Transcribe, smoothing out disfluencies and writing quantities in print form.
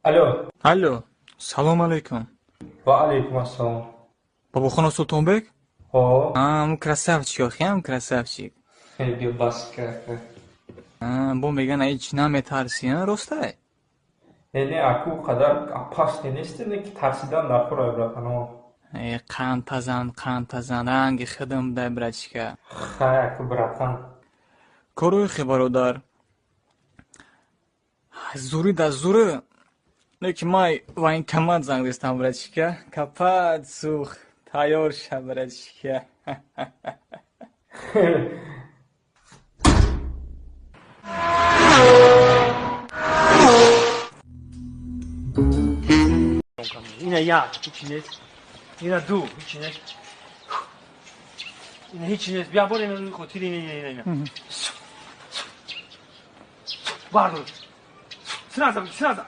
Алло. Алло, салом алейкум. Ва алейкум ассалом. Бобохонов Султонбек? Ҳо. А, красавчик, охиам красавчик. Бас ка. А, бо меган ҳеҷ наметарсӣ, а, ростай? Не, не, аку қадар опасный нест, не ки тарсидан дар хӯрай, братано. Э, қандтазан, қандтазан, ранги хидм дай, братишка. Хай, аку, братан. Корӯи хе, бародар. Зури да зури. Леки май военкомат занг дестам, братишка. Капат сух. Тайёр ша, братишка. Ина як, ҳичи нест. Ина ду, ҳичи нест. Ина ҳичи нест. Бия бор, ина рӯи хотир, ина, ина, ина, ина. Бардор. Сразу, сразу.